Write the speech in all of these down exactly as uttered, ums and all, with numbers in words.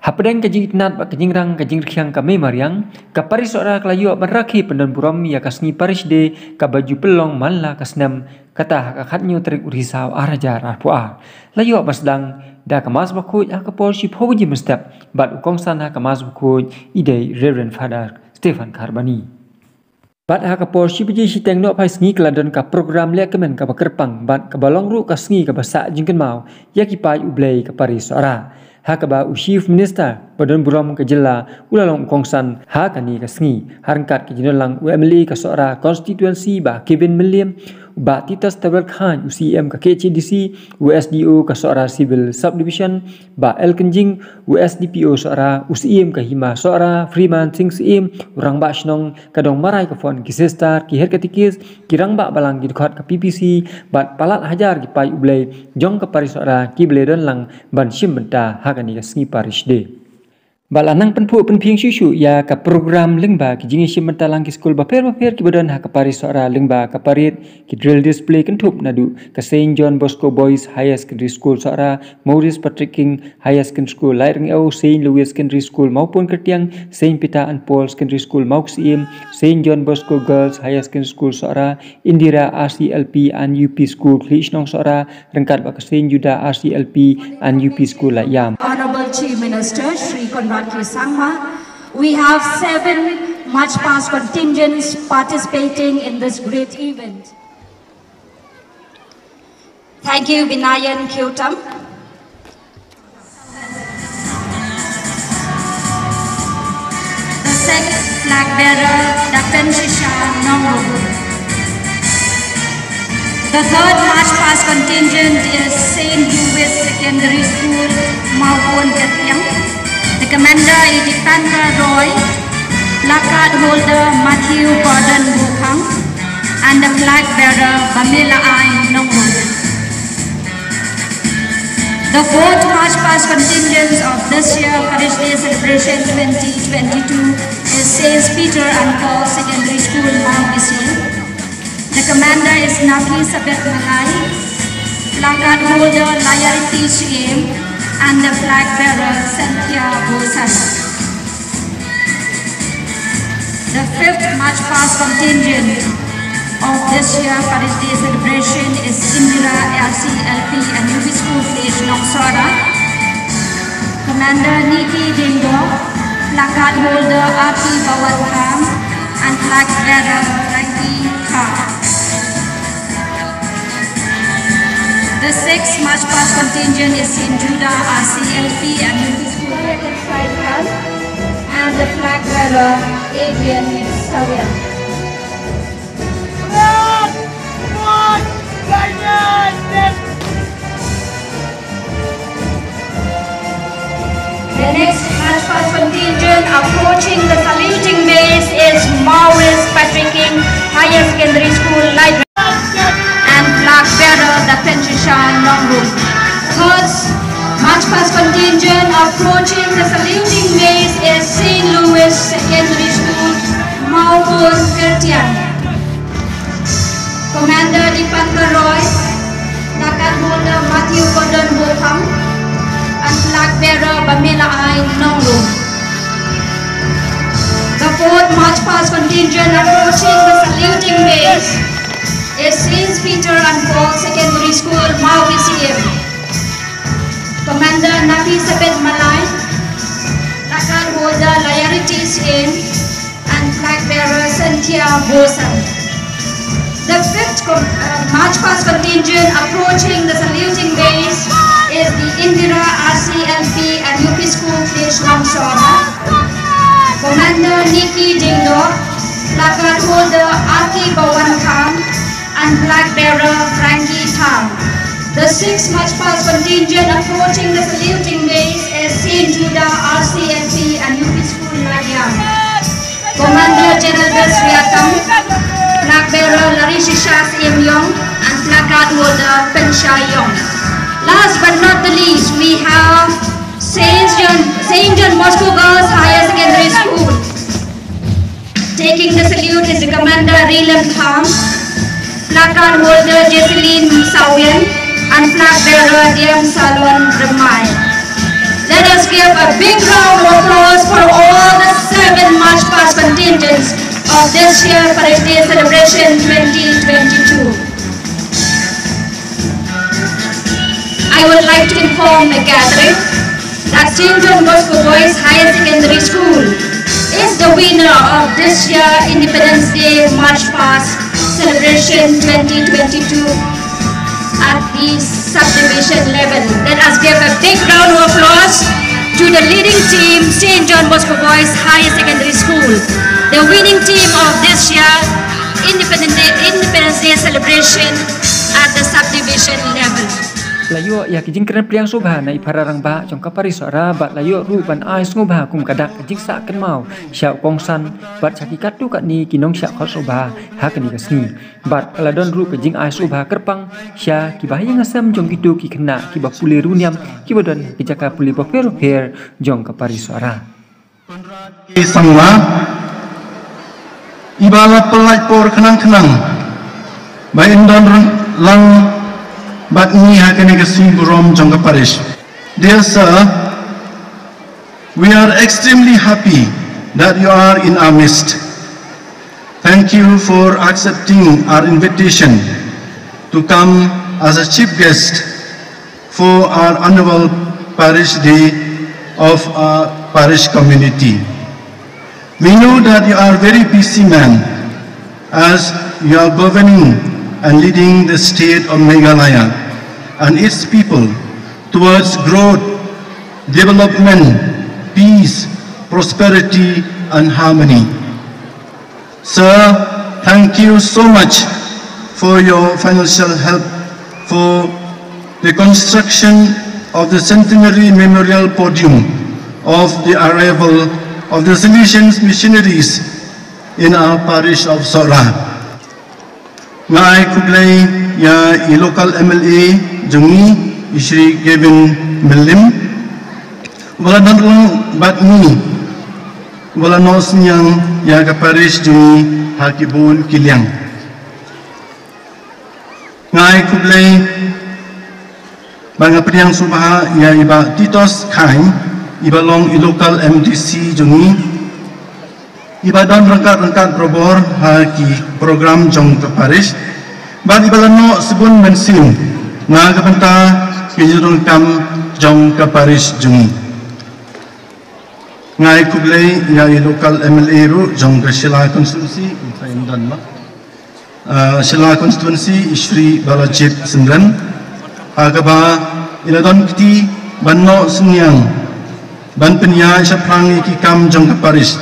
Hapdeng ka jingitynnad bad ka jingrang ka jingriang ka mei mariang, ka Parish Sohra ka la ïoh ban rakhe pyndon burom ïa ka sngi Parish Day kaba ju pynlong man la ka snem, kata ha ka khathynñiew tarik u Risaw ar hajar arphew ar. La ïoh ban sdang da ka Mass bakhuid ha ka por shiphew baje mynstep bad u kongsan ha ka Mass bakhuid i dei Reverend Father Stephen Kharbani. Bad ha ka por shi baje shiteng nohphai sngi ka la don ka program lehkmen kaba kyrpang bad kaba long ruh ka sngi kaba sah jingkynmaw ïa ki paid U Blei ka Parish Sohra, ha kaba u Chief Minister ba don burom ka jylla u la long u kongsan ha kane ka sngi, ha ryngkat ka jingdon lang u M L A ka Sohra constituency Bah Kevin Mylliem, Bah Titus Tawel Chyne, u C E M ka K H A D C, u S D O ka Sohra Civil Subdivision Bah L Kynjing, u S D P O Sohra, u Syiem ka Hima Sohra Freeman Singh Syiem, u Rangbah Shnong, ka Dong Marai ka Fon, ki sister, ki head katekist, ki rangbah balang, ki dkhot ka P P C bad palat hajar ki paid U Blei jong ka Parish Sohra kiba la don lang ban shim bynta ha kane ka sngi Parish Day. Bad la nang pynphuh pynphieng shuh shuh ïa ka program lyngba ki jingïashim bynta lang ki skul bapher bapher kiba don ha ka Parish Sohra, lyngba ka parade, ki drill display kynthup naduh ka Saint John Bosco Boys Higher Secondary School Sohra, Maurice Patrick King Higher Secondary School Laitryngew, Saint Louis Secondary School Mawpun Kyrtiang, Saint Peter and Paul Secondary School Mawksyiem, Saint John Bosco Girls Higher Secondary School Sohra, Indira R C L P and U P School Khliehshnong Sohra, ryngkat bad ka Saint Judah R C L P and U P School Laityam. Honorable Chief Minister Shri Conrad K Sangma, we have seven March Past contingents participating in this great event. Thank you, Binayan Kyotam. The sixth flag bearer, Dapen Shisha Nongrum. The third march past contingent is Saint Louis Secondary School, Mawpun Kyrtiang. The commander is Dipendra Roy, placard holder Matthew Gordon Bokhang, and the flag bearer Bamila I Nongrum. The fourth march past contingent of this year Parish Day celebration twenty twenty-two is Saint Peter and Paul Secondary School, Mawksyiem. The commander is Nafi Sabet Malai, placard holder Layariti Syiem, and the flag bearer Cynthia Bosan. The fifth march past contingent of this year Parish Day celebration is Indira R C L P and U P School Khliehshnong Sohra. Commander Niki Dingdo, placard holder R P Bawan Tham, and flag bearer Frankie Kha. The sixth march past contingent is Saint Judah R C L P and U P School Second Side Hall, and the flag bearer Adrian Sawian. The next march past contingent approaching the saluting base is Maurice Patrick King Higher Secondary School Laitryngew and flag bearer Dapen Shisha Nongrum. Third march past contingent approaching the saluting base is Saint Louis Secondary School, Mawpun Kyrtiang. Commander Dipendra Roy, placard holder Matthew Gordon Bokhang, and flag bearer Bamila I Nongrum. The fourth march past contingent approaching the saluting base is Saint Peter and Paul Secondary School, Mawksyiem. Commander Nafi Sabet Malai, placard holder Layariti Syiem, and flag bearer Cynthia Bosan. The fifth co- uh, march past contingent approaching the saluting base is the Indira R C L P and U P School Khliehshnong Sohra. Commander Niki Dingdo, placard holder R K Bawan Khan, and flag bearer Frankie Tham. The sixth march past contingent approaching the saluting base is Saint Judah R C L P and U P School Laityam. Commander General Best Riatam, flag bearer Larishisha Syiem Yong, and placard holder Pensha Yong. Last but not the least, we have Saint John, Saint John Bosco Girls Higher Secondary School. Taking the salute is the commander Rilem Tham, placard holder Jesseline Sawian, and flag bearer D M Salon Remai. Let us give a big round of applause for all the seven March Past contingents of this year Parish Day celebration twenty twenty-two. I would like to inform the gathering that Saint John Bosco Boys Higher Secondary School is the winner of this year Independence Day March Past celebration twenty twenty-two at the subdivision level. Let us give a big round of applause to the leading team, Saint John Bosco Boys Higher Secondary School, the winning team of this year Independence Day, Independence Day celebration at the subdivision level. La ïoh ïa ki jingkren pliang sngewbha na i para rangbah jong ka parish Sohra bad la ïoh ruh ban ai sngewbha kum ka dak ka jingsah kynmaw sha u kongsan bad sha ki katto katne ki nongshah khot sngewbha ha kane ka sngi. Bad ka la don ruh ka jingai sngewbha kyrpang sha ki bahaïing hasem jong kito ki khynnah kiba pule riewniam kiba don ha ki jaka pule bapher bapher jong ka parish Sohra. Ki Sangma, iba la pyllait por khnang khnang ba in don lang bad ngi ha kane ka sngi burom jong ka parish. Dear sir, we are extremely happy that you are in our midst. Thank you for accepting our invitation to come as a chief guest for our annual parish day of our parish community. We know that you are a very busy man as you are governing and leading the state of Meghalaya and its people towards growth, development, peace, prosperity and harmony. Sir, thank you so much for your financial help for the construction of the centenary memorial podium of the arrival of the Salesian missionaries in our parish of Sohra. Nga ai khublei ïa i local M L A jong ngi, i Shri Gavin Mylliem, uba la don lang bad ngi, uba la noh synñiang ïa ka parish jong ngi ha ki bun ki liang. Nga ai khublei bad nga pdiang sngewbha ïa i Bah Titos Chyne, iba long i local M D C jong ngi, iba don ryngkat ryngkat barabor ha ki program jong ka parish bad iba la noh shibun mynsiem na ka bynta ki jingdonkam jong ka parish jong ngi. Nga ai khublei ïa i local M L A ruh jong ka Shella constituency, i Shella constituency, i Shri Balajied Syndrem, ha kaba i la don kti ban noh synñiang ban pynïaid shaphrang ïa ki kam jong ka parish.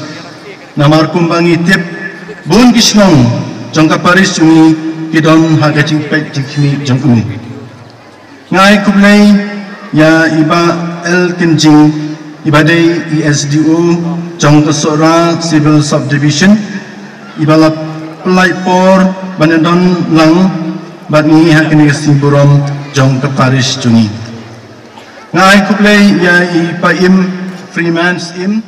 Namar kumba ngi tip, bun ki shnong jong ka parish jong ngi ki don ha ka jingpeit jingkhmih jong u. Nga ai khublei ïa i Bah L Kynjing, iba dei i S D O jong ka Sohra Civil Subdivision, iba la pyllait por ban ïadon lang bad ngi ha kane ka sngi burom jong ka parish jong ngi. Nga ai khublei ïa i Paiem Freeman Syiem.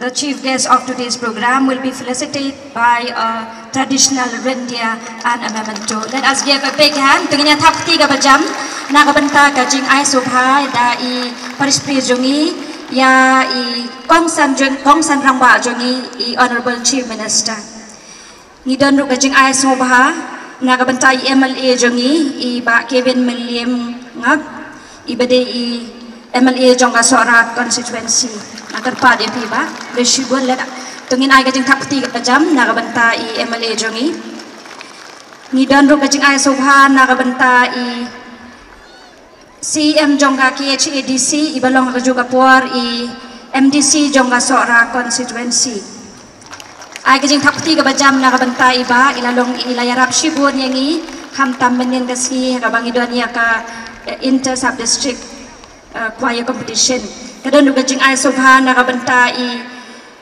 The chief guest of today's program will be felicitated by a traditional reindeer and a memento. Let us give a big hand. To ngin ïa thap kti kaba jam na ka bynta ka jingai sngewbha da i parish priest jong ngi, ïa i kongsan jong, kongsan rangbah jong ngi, i Honorable Chief Minister. Ngi don ruh ka jingai sngewbha na ka bynta i M L A jong ngi, i Bah Kevin Mylliem Ngak, iba dei i M L A jong ka Sohra constituency. Nga kyrpad ïa phi Bah, khublei shibun. Lada to ngin ai ka jingthap kti kaba jam na ka bynta i M L A jong ngi. Ngi don ruh ka jingai sngewbha na ka bynta i C E M jong ka K H A D C, iba long ha kajuh ka por i M D C jong ka Sohra constituency. Ai ka jingthap kti kaba jam na ka bynta i Bah, i la long, i la ïarap shibun ïa ngi, khamtam mynnin ka sngi ha kaba ngi don ïa ka, eh, inter sub district, eh, choir competition. Ka don ruh ka jingai sngewbha na ka bynta i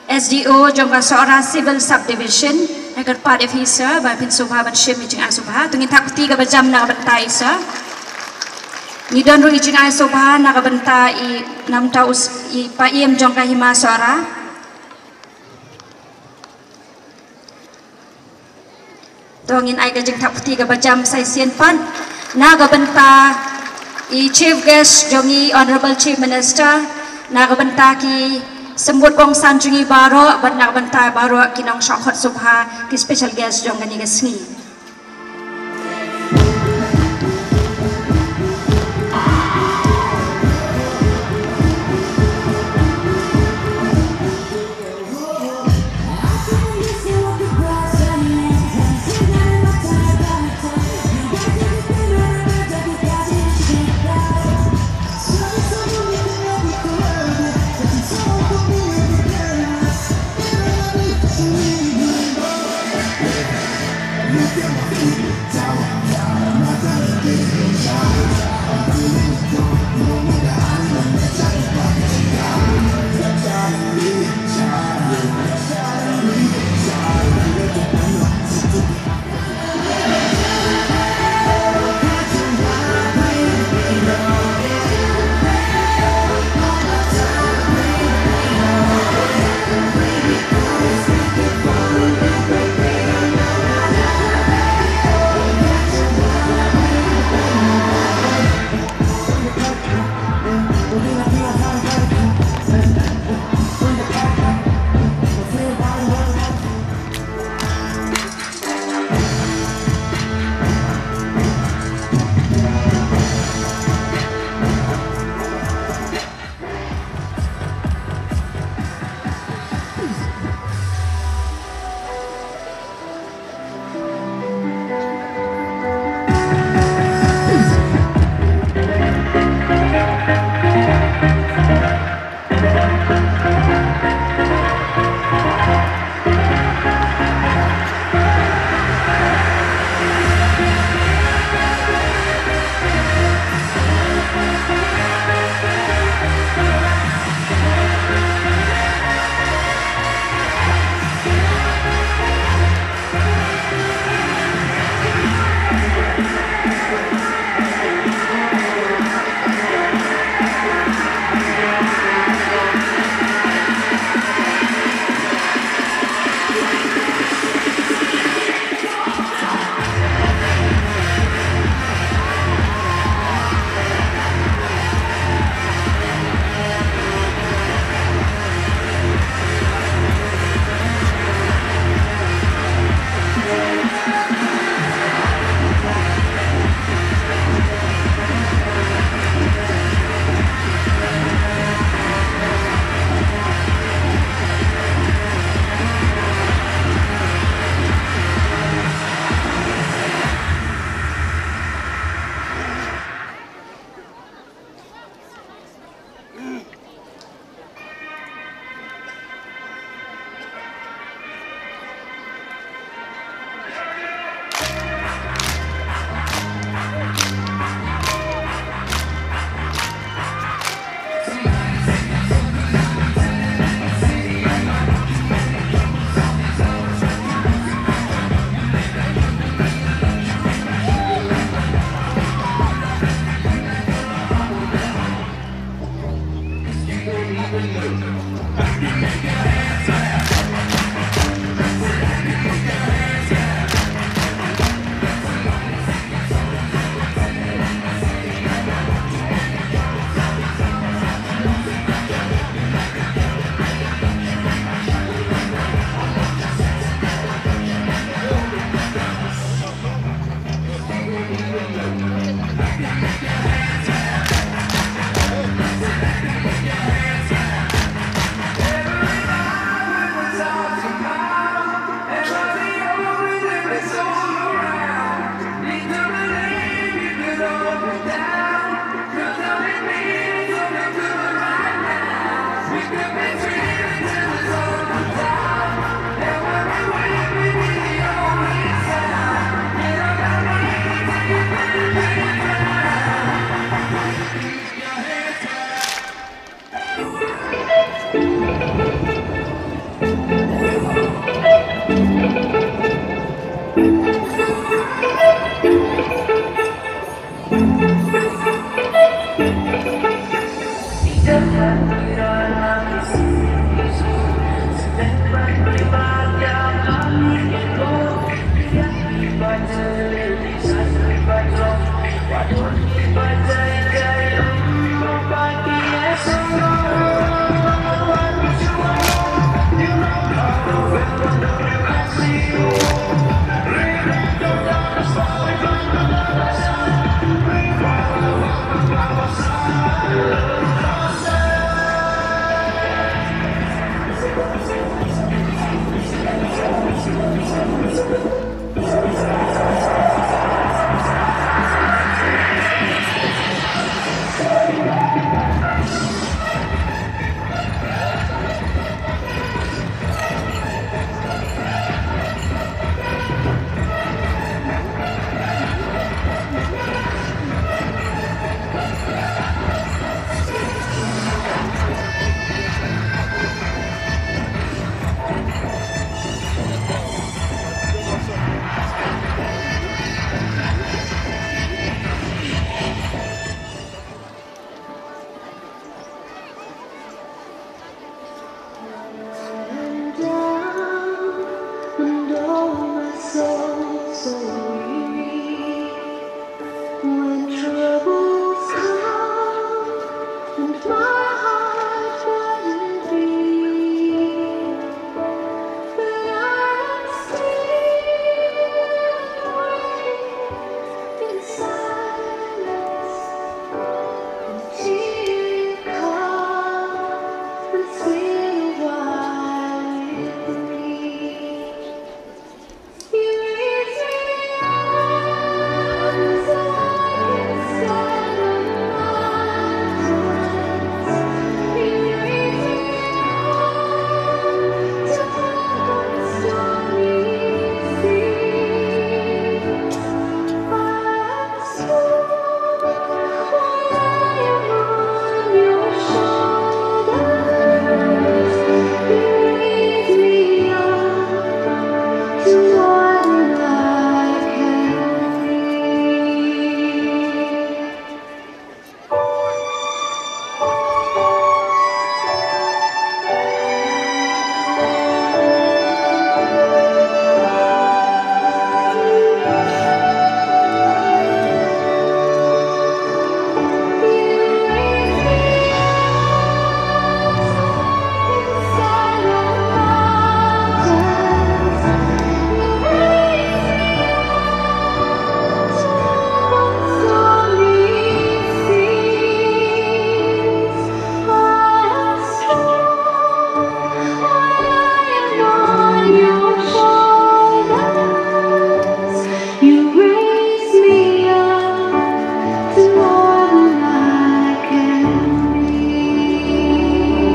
S D O jong ka Sohra Civil Subdivision. Nga kyrpad ïa phi sir ba phin sngewbha ban shim i jingai sngewbha. To ngin thap kti kaba jam na ka bynta i sir. Ngi don ruh i jingai sngewbha na ka bynta i namta u, i Paiem jong ka Hima Sohra. To ngin ai ka jingthap kti kaba jam sa shisien pat na ka bynta I Chief Guest jong i Honorable Chief Minister, na ka bynta ki symbud kongsan jong i baroh bad na ka bynta baroh ki nongshong khot sngewbha, ki special guest jong kane ka sngi.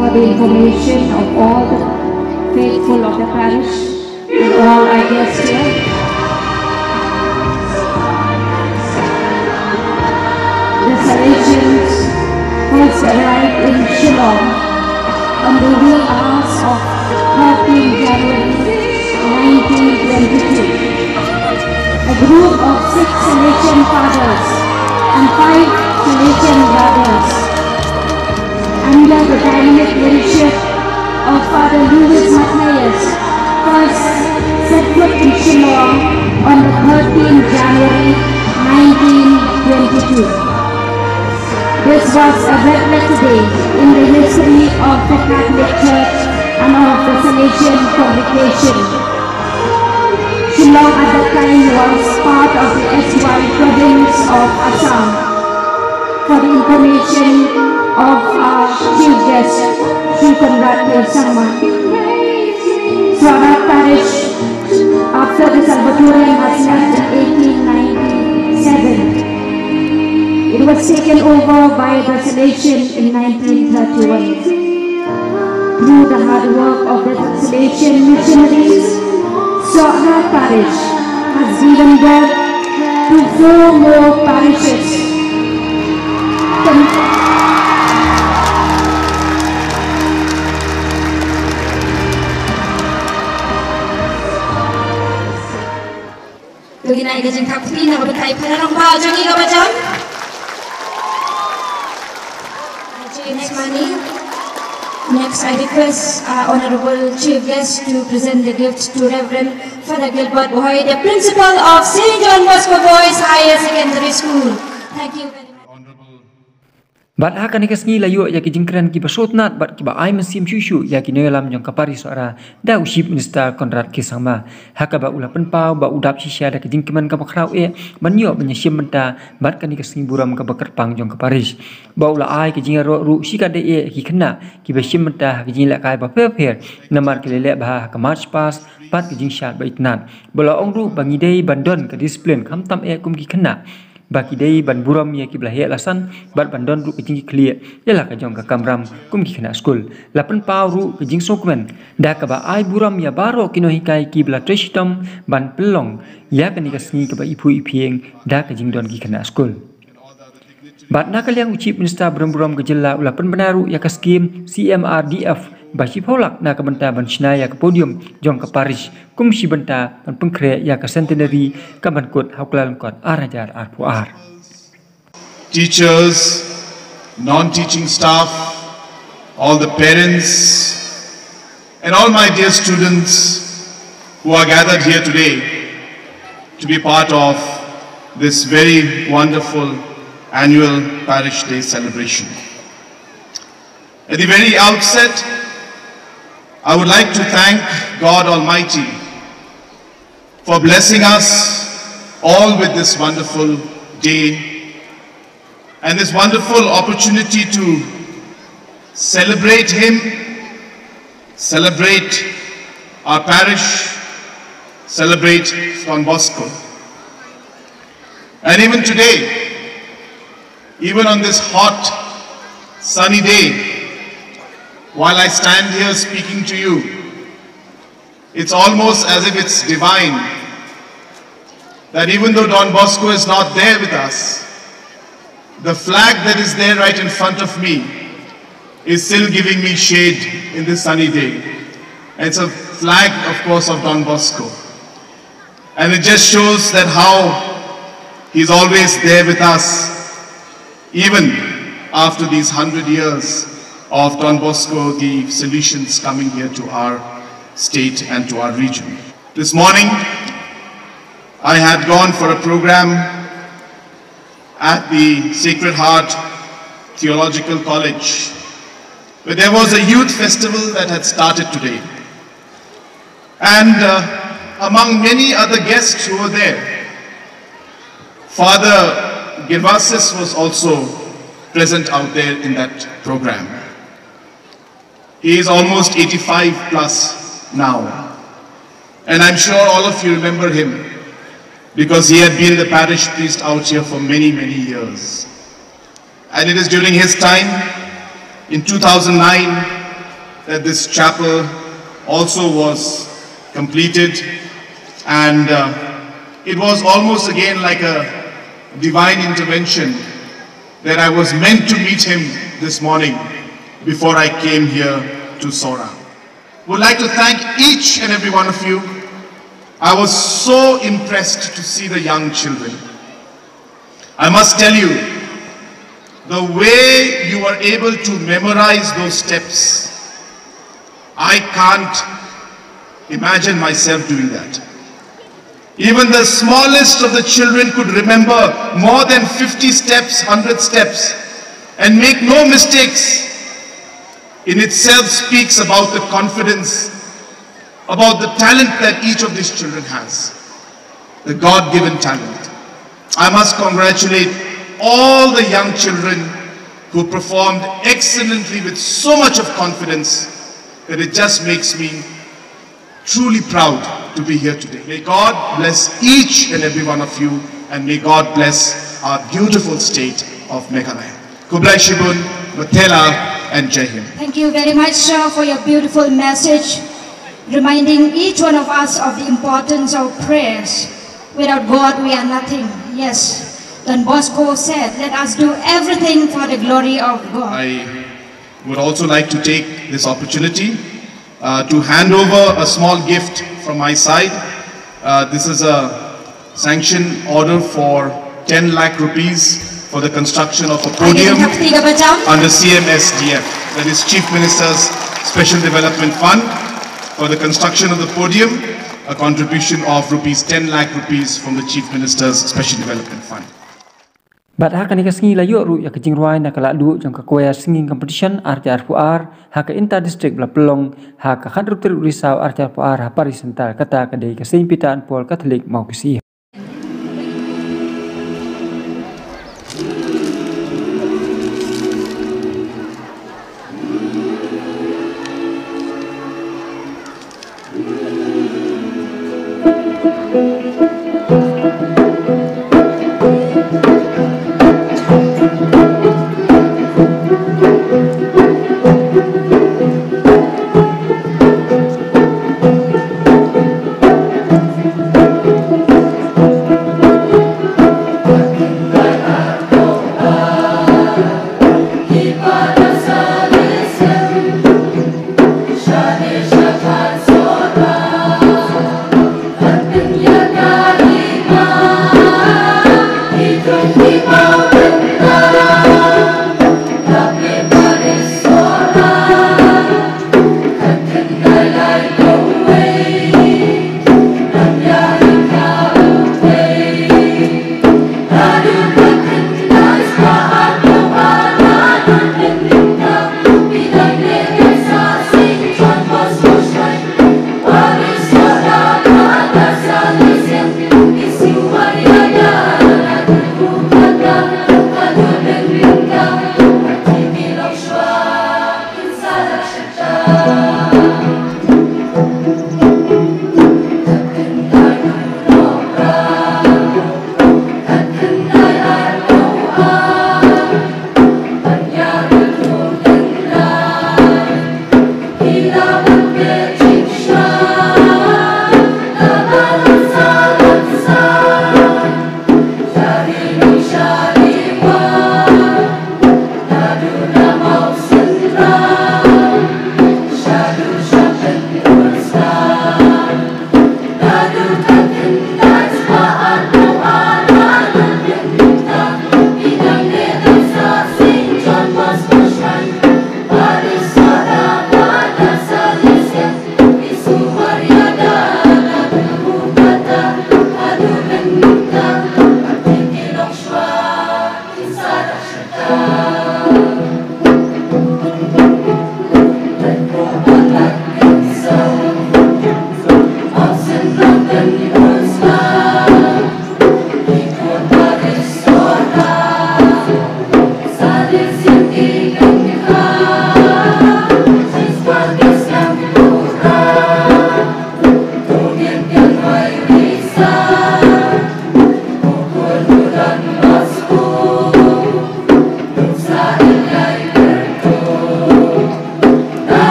For the information of all the faithful of the parish and all our guests here, the Salesians first arrived in Shillong on the wee hours of thirteenth January nineteen twenty-two. A group of six Salesian fathers and five Salesian brothers, under the dynamic leadership of Father Louis Matthias, first set foot in Shillong on the thirteenth January nineteen twenty-two. This was a red letter day in the history of the Catholic Church and of the Salesian congregation. Shillong at that time was part of the erstwhile province of Assam. For the information of our chief guest, Shri Conrad K Sangma. Sohra Parish, after the Salvatorian was left in eighteen ninety-seven, it was taken over by the Salesian in nineteen thirty-one. Through the hard work of the Salesian missionaries, Sohra Parish has given birth to four more parishes. Con- To ngin ai ka jingkyrpad na ka bynta i Phadar Rangbah jong ngi kaba jam. James Mani. Next, I request our Honorable Chief Guest to present the gift to Reverend Father Gilbert Bohoi, the Principal of Saint John Bosco Boys Higher Secondary School. Thank you very much. Honorable Bad ha kane ka sngi la ïoh ïa ki jingkren kiba sngewtynnat bad kiba ai mynsiem shuh shuh ïa ki nongïalam jong ka parish Sohra da u Chief Minister Conrad K Sangma, ha kaba u la pynpaw ba u dap shisha da ka jingkmen kaba khraw eh ban ïoh ban ïashim bynta bad kane ka sngi burom kaba kyrpang jong ka parish. Ba u la ai ka jingïaroh ruh shikatdei eh ïa ki khynnah kiba shim bynta ha ka jingïalehkai bapher bapher, namar ki la leh bha ha ka march past bad ka jingshad ba itynnat. Ba la ong ruh ba ngi dei ban don ka disiplin khamtam eh kum ki khynnah, ba ki dei ban burom ïa kiba la heh la san bad ban don ruh ka jingkitkhlieh ïa la ka jong ka kamram kum ki khynnah skul. La pynpaw ruh ka jingsngewkmen da kaba ai burom ïa baroh ki nonghikai kiba la trei shitom ban pynlong ïa kane ka sngi kaba iphuh iphieng da ka jingdon ki khynnah skul. Bad na ka liang u Chief Minister burom burom ka jylla u la pynbna ruh ïa ka skim C M R D F ba shiphew lak na ka bynta ban shna ïa ka podium jong ka parish kum shi bynta ban pynkhreh ïa ka centenary kaban kut ha u Kyllalyngkot ar hajar arphew ar. Teachers, non-teaching staff, all the parents, and all my dear students who are gathered here today to be part of this very wonderful annual Parish Day celebration. At the very outset, I would like to thank God Almighty for blessing us all with this wonderful day and this wonderful opportunity to celebrate Him, celebrate our parish, celebrate Don Bosco. And even today, even on this hot, sunny day, while I stand here speaking to you, it's almost as if it's divine that even though Don Bosco is not there with us, the flag that is there right in front of me is still giving me shade in this sunny day. And it's a flag, of course, of Don Bosco. And it just shows that how he's always there with us, even after these hundred years of Don Bosco, the Salesians coming here to our state and to our region. This morning, I had gone for a program at the Sacred Heart Theological College, where there was a youth festival that had started today. And uh, among many other guests who were there, Father Gervasis was also present out there in that program. He is almost eighty-five plus now. And I'm sure all of you remember him because he had been the parish priest out here for many, many years. And it is during his time in two thousand nine that this chapel also was completed. And uh, it was almost again like a divine intervention that I was meant to meet him this morning before I came here to Sohra. Would like to thank each and every one of you. I was so impressed to see the young children. I must tell you, the way you were able to memorize those steps, I can't imagine myself doing that. Even the smallest of the children could remember more than fifty steps, hundred steps, and make no mistakes, in itself speaks about the confidence, about the talent that each of these children has, the God given talent. I must congratulate all the young children who performed excellently with so much of confidence that it just makes me truly proud to be here today. May God bless each and every one of you, and may God bless our beautiful state of Meghalaya. Khublei shibun, Mathela, and Jai Hind. Thank you very much, sir, for your beautiful message, reminding each one of us of the importance of prayers. Without God, we are nothing. Yes, Don Bosco said, "Let us do everything for the glory of God." I would also like to take this opportunity uh, to hand over a small gift from my side. Uh, this is a sanction order for ten lakh rupees for the construction of a podium under C M S D F, that is Chief Minister's Special Development Fund, for the construction of the podium, a contribution of rupees ten lakh rupees from the Chief Minister's Special Development Fund. Bad ha kane ka sngi la ïoh ruh ïa ka jingrwai na ka lahduh jong ka Choir Singing Competition arhajar arphew ar ha ka Inter District ba la pynlong ha ka khatar tarik u Risaw arhajar arphew ar ha Parish Center, kata ka dei ka Saint Peter and Paul Catholic Mawkyrwat.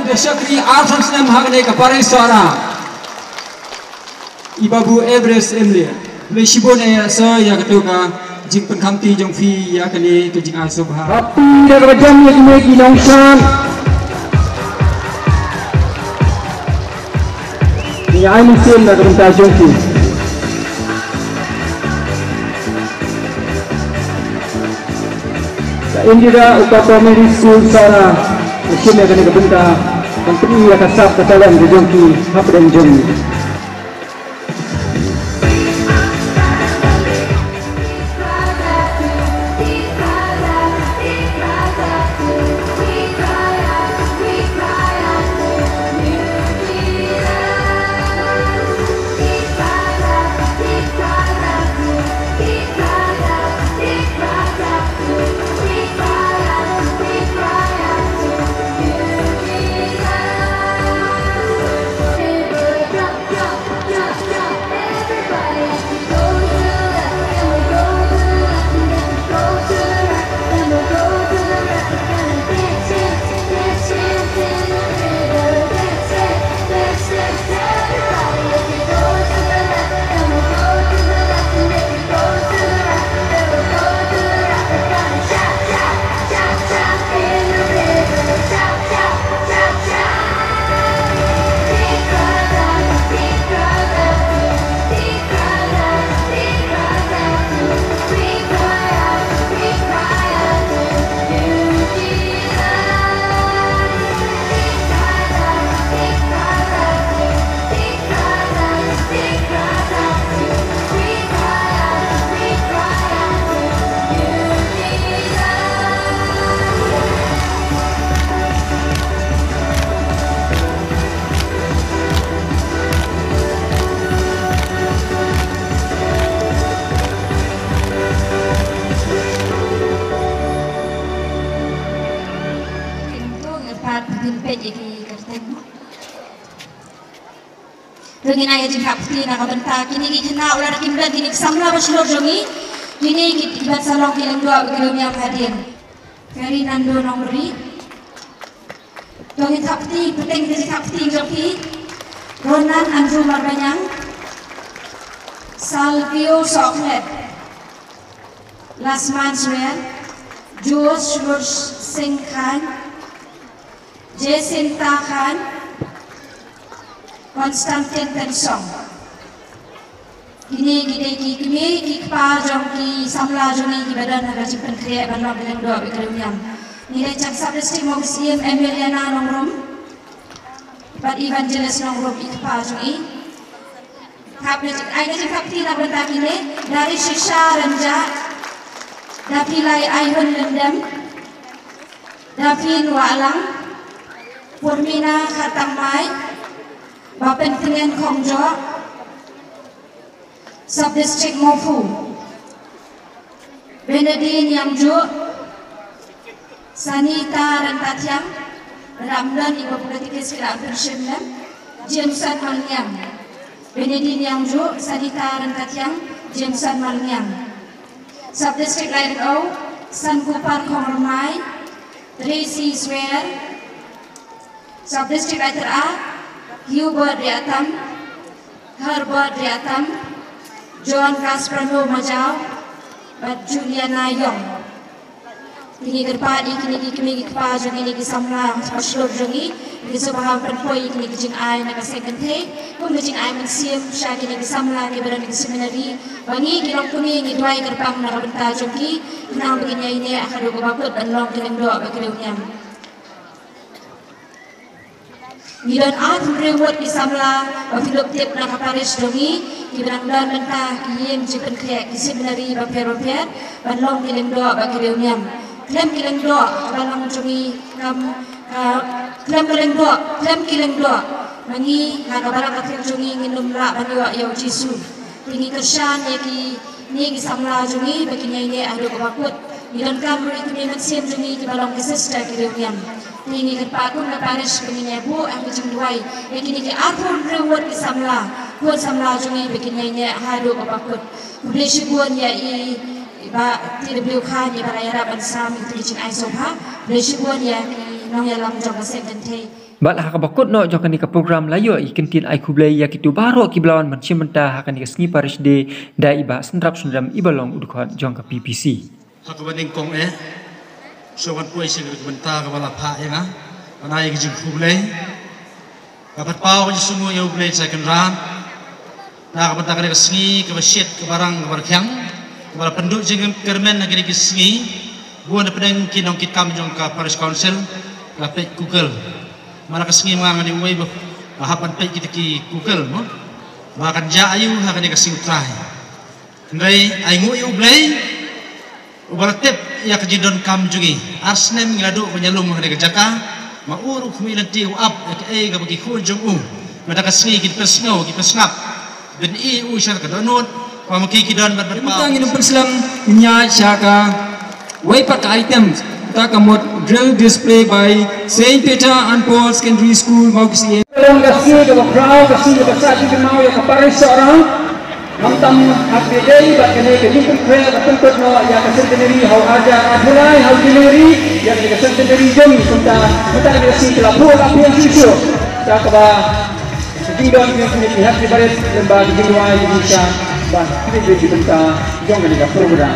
Da shakri arphew snem hangne ka Parish Sohra. I Babu Everest Emily. Khublei shibun eh ïa sa ïa kato ka jingpynkhamti jong phi ïa kane ka jingai sngewbha. Bapti da kaba jam ïa kine ki nongshad. Ïa ai mynsiem da ka bynta jong phi. Ka Indira Upper Primary School Sohra, ka shim ïa kane ka bynta ban pyni ïa ka sap ka talent ka jong ki hapdeng jong ngi. Ngin ai ka jingthap kti na ka bynta kine ki khynnah, wat la kim don kine ki samla ba shlur jong ngi, kine ki, ki ban sa long ki lyngdoh ba ki riewniam hadien. Ferdinando Nongbri. To ngin thap kti, pynthap kti, pynthap kti jong ki. Ronan Andrew Marbaniang. Salvio Sohkhlet. Lasman Swer. Josh Lurs Singh Khan. Jacinta Khan. Constantine Tensong. Kine ki dei ki kmie ki kpa jong ki samla jong ngi kiba don ha ka jingpynkhreh ban long ki lyngdoh ba ki riewniam. Ngi dei jong Sub District Mawksyiem, Emiliana Nongrum bad Evangelist Nongrum, ki kpa jong ngi. Thap ne, ai ne jingthap kti na bynta kine. Dari Shisha Rynjah, Daphilai Aihun Lyndem, Daphin Wahlang, Purmina Khartangmai, Bapentngen Khongjoh, Sub District Mawphu, Benedine Yangjuh, Sanita Ryntathiang, ram don iba pyntikis ki la pynshim lem, Jameson Malngiang, Benedine Yangjuh, Sanita Ryntathiang, Jameson Malngiang. Sub District Laitdong, Sankupar Khongrmai, Tracy Swer, Sub District Laitera, Hubert Riatam, Herbert Riatam, John Gasprano Majau, bad Juliana Yong. Kine ki kyrpad ïa kine ki kmie ki kpa jong kine ki samla ba shlur jong ngi, ki sngewbha ban pynpoi ïa kine ki jingai na ka seng kynthei kum ka jingai mynsiem sha kine ki samla kiba don ha ki seminary, ba ngi ki longkmie ngi duwai kyrpang na ka bynta jong ki, khnang ba kin ïaineh haduh kaba kut ban long ki lyngdoh ba ki riewniam. Ngi don arphew hynriew ngut ki samla ba phi lah tip na ka parish jong ngi, kiba dang don mynta ha ki ïing jingpynkhreh, ki seminary bapher bapher, ban long ki lyngdoh ba ki riewniam. Khlem ki lyngdoh, ka balang jong ngi kam, ka, khlem ka lyngdoh, khlem ki lyngdoh, ma ngi ha ka balang ka thil jong ngi ngin ym lah ban ïoh ïa u Jisu. Te ngi kyrshan ïa kine ki samla jong ngi ba kin ïaineh haduh kaba kut. Ngi donkam ruh ïa ki kmie mynsiem jong ngi kiba long ki sister ki riewniam. Te ngi kyrpad kum ka parish ba ngin ïa buh ha ki jingduwai ïa kine ki arphew hynriew ngut ki samla, khun samla jong ngi ba kin ïaineh haduh kaba kut. Khublei shibun ïa i Bah T W Khan iba la ïarap ban sam ïa ki jingai sngewbha. Khublei shibun ïa ki nongïalam jong ka seng kynthei. Bad ha kaba kut noh jong kane ka program la ïoh ïa ki kyntien ai khublei ïa kito baroh kiba la wan ban shim bynta ha kane ka sngi Parish Day da i Bah Synrap Synrem iba long u dkhot jong ka P P C. Ha kaba nyngkong eh, shuwa ban poi sha ka bynta kaba la phah ïa nga ban ai ïa ki jingkhublei, nga pynpaw ka jingsngewnguh ïa U Blei Trai Kynrad na ka bynta kane ka sngi kaba shit, kaba rang, kaba rkhiang, kaba la pynduh jingkyrmen ha kine ki sngi. Bun na pdeng ki nongkitkam jong ka Parish Council la peit kukel. Mana ka sngi ma nga ngan ïa uwei ba hap ban peit kita ki kukel mo, ba kan jah aïu ha kane ka sngi U Trai. Hynrei ainguh ïa U Blei uba la tip ïa ka jingdonkam jong ngi. Ar snem ngi la duh ban ïalum ha kane ka jaka. Ma u ruh u khmih lynti u ap ïa kaei kaba ki khun jong u mynta ka sngi kin pynsngew, kin pynsngap. Ban ïohi u sha ka dohnud, ba ma ki ki don ban ban mynta ngin ym pynslem, ngin ïa sha kawei pat ka item, ta ka mut drill display by Saint Peter and Paul Secondary School, Mawksyiem. Ka long ka sngi kaba khraw, ka sngi kaba sah jingkynmaw ïa ka parish Sohra. Khamtam ha kaba ïadei bad kane ka jingpynkhreh ka pynkut noh ïa ka centenary ha u arhajar arphew lai ha u January, ïa kane ka centenary jong ngi kumta, kumta kane ka sngi ka la buh la pynïaid shuh shuh. Sa kaba Ka jingdon jong ngi ki hap ki barit lem bad ki jingduwai ki jingshisha ba ki dei ki bynta jong kane ka program.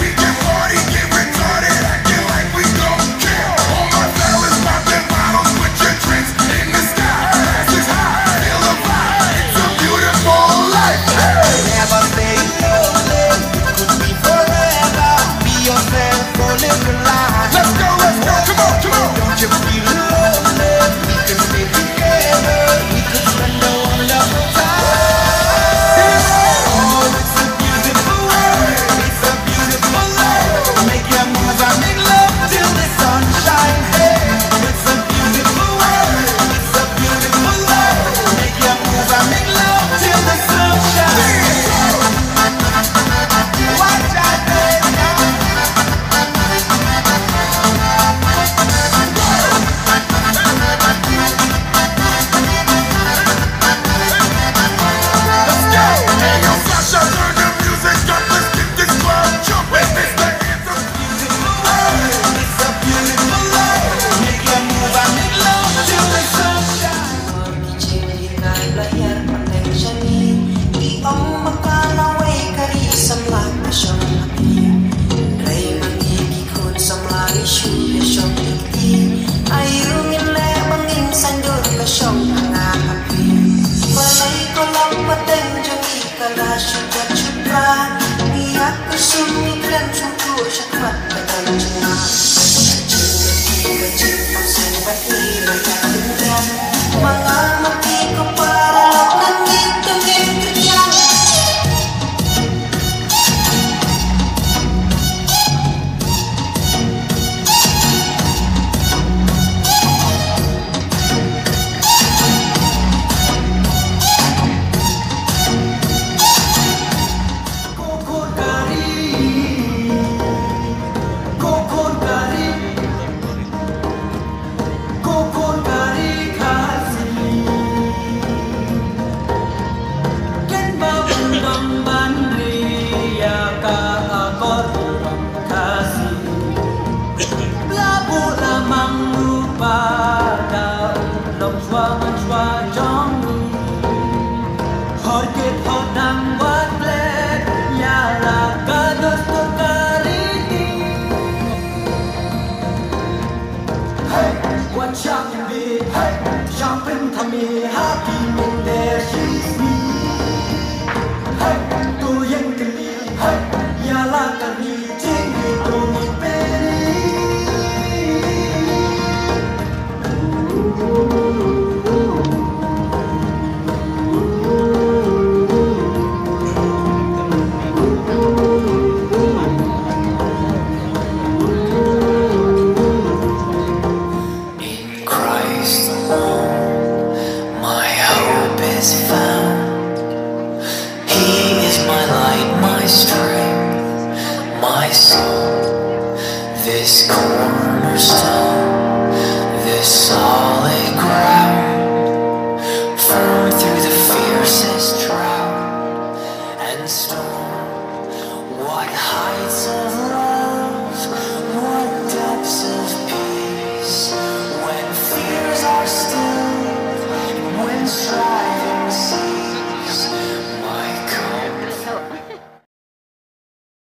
We can party, get retarded, acting like we don't care. All my fellas pop their bottles, put your drinks in the sky. Glasses high, feel the vibe. It's a beautiful life. Hey! Never stay lonely. It could be forever. Be yourself or live your life. Let's go, let's go, come on, come on. Don't you feel lonely? We can stay together. We could spend a wonderful time. Oh, it's a beautiful world. It's a beautiful life. Make your move and make love till the sunshine. Hey, it's a beautiful world. It's a beautiful life. Make your move and make love till the sunshine. Watch out, baby. Khun samla ïa shu ïa shong ïa kti. Aïu ngin leh ba ngin saiñdur ka shong ha nga ha phi. Balei ko lap pateng jong ngi ka la shu jot shu pra. Ngi ïa ka shong ngi kren shu tu shu kwat pateng jong nga. Ka jingpynseng ba i ba ka jingpynseng. Ma nga ma phi ko para lok nang ngi tu ngin kyrkiang. Ko khun ka ri Khasi, ken ba u dang ban ri ïa ka akor u dang Khasi. La buh la mang u pa da u long shuwa man shuwa jong ngi. Hor kit hor dang wat leh ïa la ka dustur ka riti. Hey, what shall it be? Hey, shall it be to me? Happy New Year, she's me. Hey, tu yang kali. Hey, ya la kali, jing itu ni peri. In Christ alone, my hope is found. He is my light, my strength, my song. This cornerstone, this solid ground, firm through the fiercest drought and storm. What heights of love, what depths of peace, when fears are stilled, when strife